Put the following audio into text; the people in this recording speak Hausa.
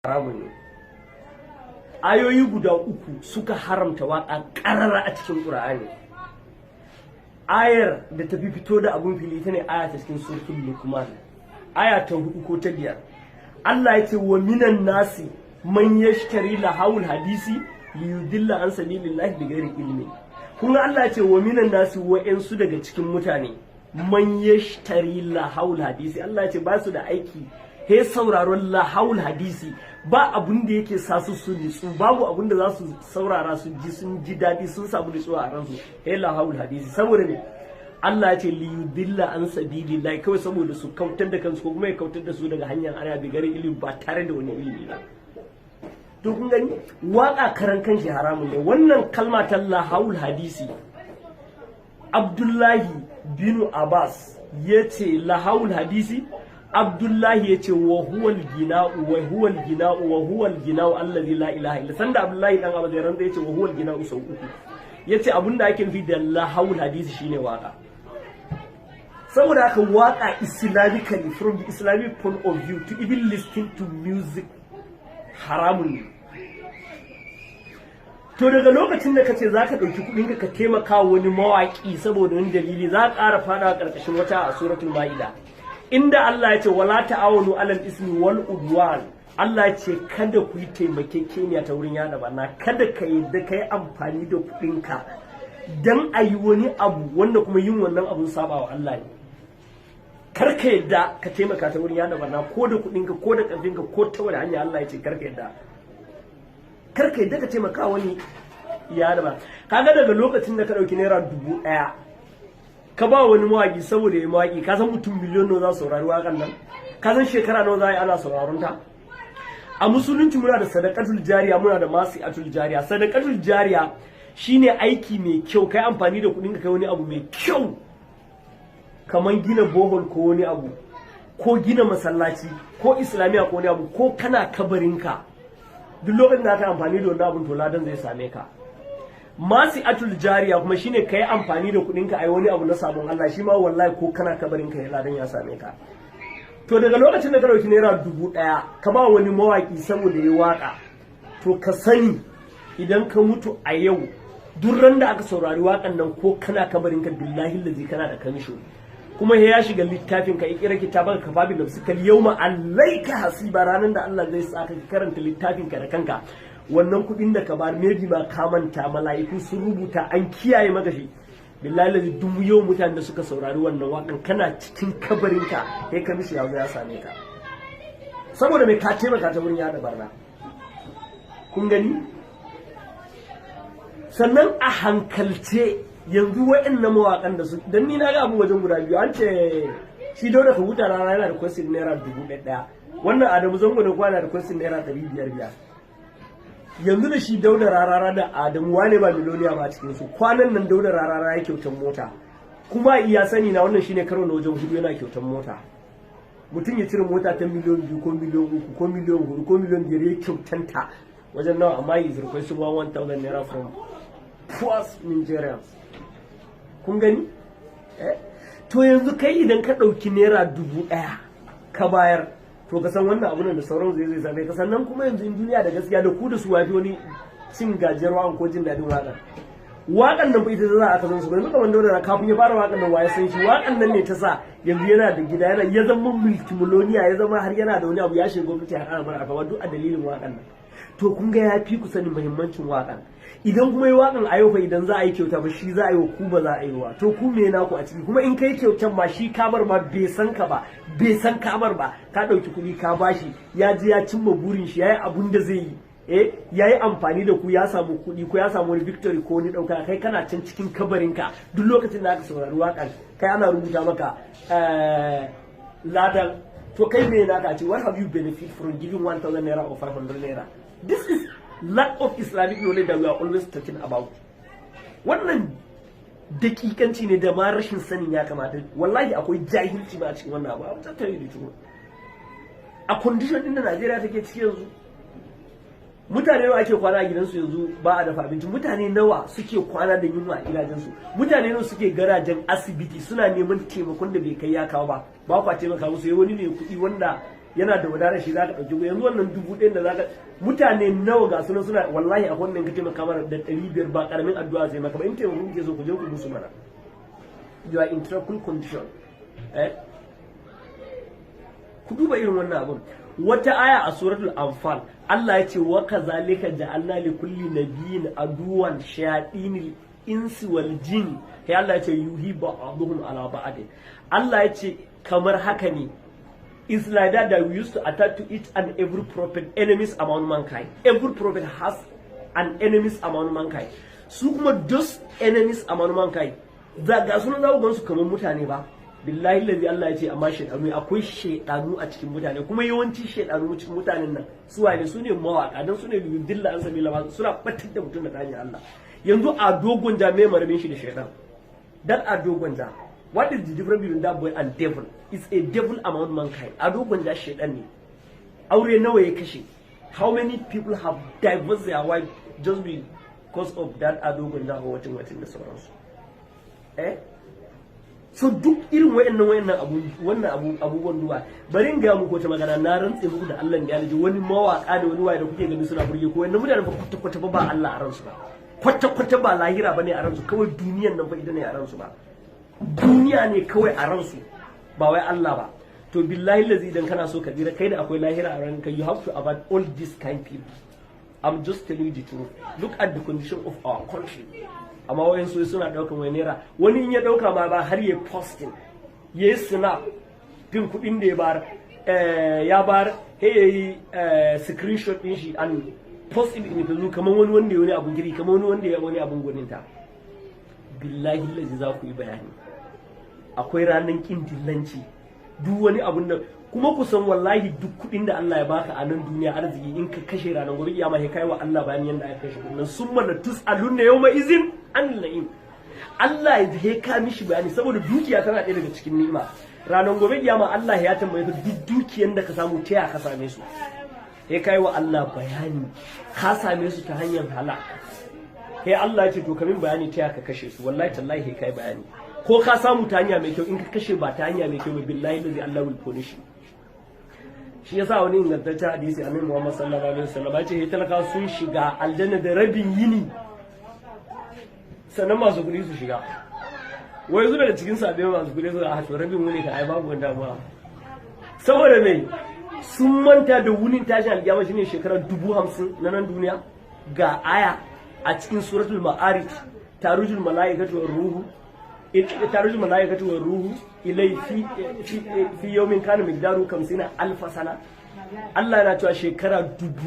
Haramun ne. Ayoyi guda uku suka haramta waka karara a cikin Qur'ani. Ayar da ta fi fito da abun fili ita ne aya ta cikin Suratul Luqman, aya ta hudu ko ta biyar. Allah ya ce: "Wa minan nasi man yashtari lahawul hadisi liyudilla an sabilillahi bighairi ilmi." Kun ga Allah ya ce wa minan nasi, wa'ansu daga cikin mutane, man yashtari lahawul hadisi. Allah ya ce ba su da aiki he sauraron lahawul hadisi. Ba abun da yake sa su su nitsu, babu abun da za su saurara su ji sun ji daɗi, sun samu nutsuwa a ransu, he lahawul hadisi. Saboda ne Allah ya ce liyudilla an sabilillahi? Kawai saboda su kautar da kansu ko kuma ya kautar da su daga hanyar Allah bighairi ilmi, ba tare da wani ilimi ba. To kun gani, waka karan kanshi haramun ne. Wannan kalma ta lahawul hadisi, Abdullahi bin Abbas ya ce lahawul hadisi, Abdullahi ya ce wa huwal gina'u, wa huwal gina'u, wa huwal gina'u allazi la ilaha illa. Sanda Abdullahi dan Abbas ya rantsa, ya ce wa huwal gina'u sau uku. Ya ce abinda ake nufi da lahawul hadisi shine waka. Saboda haka waka, islamically, from the Islamic point of view, to even listen to music haramun ne. To daga lokacin da kace zaka dauki kudin ka taimaka wani mawaki saboda wani dalili, za ka ƙara fada karkashin wata a Suratul Ma'ida, inda Allah ya ce wala ta'awanu alal ismi wal udwan. Allah ya ce kada ku yi taimakekeniya ta wurin yada barna. Kada ka yadda ka yi amfani da kudinka dan a yi wani abu wanda kuma yin wannan abun sabawa Allah ne. Kar ka yadda ka taimaka ta wurin yada barna, ko da kudinka, ko da karfinka, ko ta wani hanya. Allah ya ce kar ka yadda, kar ka yadda ka taimaka wani yada barna. Kaga daga lokacin da ka dauki ₦1,000 ka ba wani mawaki saboda ya mawaki, ka san mutum miliyon nawa za su saurari wakan nan? Ka san shekara nawa za a yi ana sauraron ta? A Musulunci muna da sadaqatul jariya, muna da masi'atul jariya. Sadaqatul jariya shine aiki mai kyau, kai amfani da kuɗin ka kai wani abu mai kyau, kamar gina borehole ko wani abu, ko gina masallaci ko islamiya ko wani abu. Ko kana kabarinka, duk lokacin da aka amfani da wannan abun, to ladan zai same ka. Masi'atul jariya kuma shine kai amfani da kuɗin ka ai wani abu na sabon Allah. Shi ma wallahi ko kana kabarinka ya ladan ya same ka. To daga lokacin da ka dauki ₦1,000 ka ba wani mawaki saboda ya waka, to ka sani idan ka mutu a yau, duk ran da aka saurari wakan nan, ko kana kabarinka, billahi lazi kana da kamisho, kuma ya shiga littafin ka. Iqra kitabaka kafa bi nafsika yawma alayka hasiba. Ranan da Allah zai saka ka karanta littafin ka da kanka, wannan kudin da ka bar, maybe ma ka manta, mala'iku sun rubuta, an kiyaye maka shi. Billahi lazi duk yau mutanen da suka saurari wannan wakan, kana cikin kabarinka kai kamisho ya zo ya same ka. Saboda mai ka taimaka ta wurin yada barna. Kun gani? Sannan a hankalce yanzu, wa'annan mawakan da su, dan ni na ga abu wajen guda biyu, an ce shi Dauda Kahutu Rarara yana da kwasin ₦1,000, wannan Adamu Zango da kwana da kwasin ₦500 biyar. Yanzu da shi Dauda Rarara da Adamu, wane ba miloniya ba a cikin su? Kwanan nan Dauda Rarara ya kyautan mota. Kuma iya sani na, wannan shine karo na wajen hudu yana kyautan mota. Mutum ya cire mota ta miliyan 2 ko miliyan 3 ko miliyan 4 ko miliyan 5 ya kyautanta wajen nawa, amma yi requesting ₦1,000 from poor Nigerians. Kun gani? To yanzu kai idan ka ɗauki ₦1,000 ka bayar, to ka san wannan abu da sauran zai same ka. Sannan kuma yanzu in duniya da gaskiya, da ku da su, wafi wani cin gajiyar waƙan ko jin daɗin waƙan? Waƙan nan fa ita za a kasan su. Yanzu kamar Dauda, kafin ya fara waƙan nan waye san shi? Waƙan nan ne ta sa yanzu yana da gida, yana ya zama multimillionaire, ya zama har yana da wani abu, ya shiga gwamnati, har ana mara alfarma, duk a dalilin waƙan nan. To kun ga ya fi ku sanin muhimmancin waƙan. Idan kuma yi waƙan a yau fa, idan za a yi kyauta ba shi za a yi wa, ku ba za a yi wa. To ku me naku a ciki? Kuma in kai kyautan ma, shi kamar ma bai san ka ba, bai san kamar ba, ka ɗauki kuɗi ka bashi, ya je ya cimma burin shi, ya yi abun da zai yi, ya yi amfani da ku, ya samu kuɗi ko ya samu wani victory ko wani ɗauka. Kai kana can cikin kabarinka, duk lokacin da aka saurari waƙan kai ana rubuta maka ladan. To kai me naka ce? What have you benefit from giving ₦1000 or ₦500? This is lack of Islamic knowledge that we are always talking about. Wannan dakikanci ne da ma rashin sanin ya kamata. Wallahi akwai jahilci ma a cikin wannan abu. Abu tattare da tuwo a condition din da Najeriya take ciki yanzu, mutane nawa ake kwana a gidansu yanzu ba a dafa abinci? Mutane nawa suke kwana da yunwa a gidajensu? Mutane nawa suke garajen asibiti suna neman taimakon da bai kai ya kawo ba? Ba kwa taimaka musu. Wani mai kuɗi wanda Yana da wadatar shi zaka dauki yanzu wannan 1000 da zaka mutane nawa ga sunan suna wallahi a wannan ka taimaka mana da 500 ba karamin addu'a zai maka ba. In taimako kuke so ku je ku musu mana. You are in trouble condition. Ku duba irin wannan abun. Wata aya a suratul Anfal, Allah ya ce wa kazalika ja'alna li kulli nabiyyin aduwan shayatinil insi wal jin. Sai Allah ya ce yuhi ba'dhum ala ba'd. Allah ya ce kamar haka ne. It's like that that we used to attach to each and every prophet enemies among mankind. Every prophet has an enemies among mankind. Su kuma those enemies among mankind, za ga sunan za ku gansu kamar mutane ba. Billahi lazi, Allah ya ce amma shaidanu, akwai shaidanu a cikin mutane. Kuma yawanci shaidanu cikin mutanen nan su waye? Su ne mawaka, dan su ne dilla an sabila, suna batar da mutum da hanyar Allah. Yanzu Ado Gwanja, mai marabin shi da shaidan? Dan Ado Gwanja, what is the difference between that boy and devil? It's a devil among mankind. Ado Gwanja shaidan ne. Aure nawa ya kashe? How many people have divorced their wife just because of that Ado Gwanja ko wacin wacin da sauransu? So duk irin wayannan abu, wannan abu, abubuwan duba. Bari in ga muku wata magana. Na rantse muku da Allah ya alaji, wani mawaka da wani waye da kuke gani suna burge ko wannan mutanen, fa kwata kwata ba Allah a ransu ba, kwata kwata ba lahira bane a ransu. Kawai duniyan nan fa ita ne a ransu ba, duniya ne kawai a ransu, ba wai Allah ba. To billahi lazi, idan kana so ka tsira, kai da akwai lahira a ranka, you have to avoid all these kind people. I'm just telling you the truth. Look at the condition of our country. Amma wayansu suna daukan wai naira, wani in ya dauka ma ba har ya posting, ya yi snap din kudin da ya bar, ya bar, he ya yi screenshot din shi and post it in Facebook, kamar wani wanda ya wani abun giri, kamar wani wanda ya wani abun gwaninta. Billahi lazi, za ku yi bayani. Akwai ranar kin dillanci. Duk wani abun nan kuma ku san wallahi duk kuɗin da Allah ya baka a nan duniya, arziki, in ka kashe, ranar gobe kiyama sai kai wa Allah bayani yanda aka kashe kuɗin. Summa la tus'alunna yawma izin an na'im. Allah ya he ka mishi bayani, saboda dukiya tana ɗaya daga cikin ni'ima. Ranar gobe kiyama Allah ya tambaye ka duk dukiyan da ka samu, ta ka same su. Sai kai wa Allah bayani ka same su ta hanyar halak. Sai Allah ya ce to kamin bayani ta ka kashe su. Wallahi tallahi sai kai bayani. Ko ka samu ta hanya mai kyau, in ka kashe ba ta hanya mai kyau ba, billahi lazi Allah will punish you. Shi yasa wani ingantaccen hadisi, Annabi Muhammad sallallahu alaihi wasallam ya ce talaka sun shiga aljanna da rabin yini, sannan masu kuɗi su shiga. Wai zuwa da cikin sabbin masu kuɗi su a to rabin wuni ka ai babu wani damuwa. Saboda mai sun manta da wunin tashin alkiyama shine shekarar 50,000 na nan duniya. Ga aya a cikin suratul Ma'arij: tarujul mala'ikatu war ruhu, tarujul mala'ikatu war ruhu ilai fi yawmin kana miqdaru 50 alf sana. Allah yana cewa shekara dubu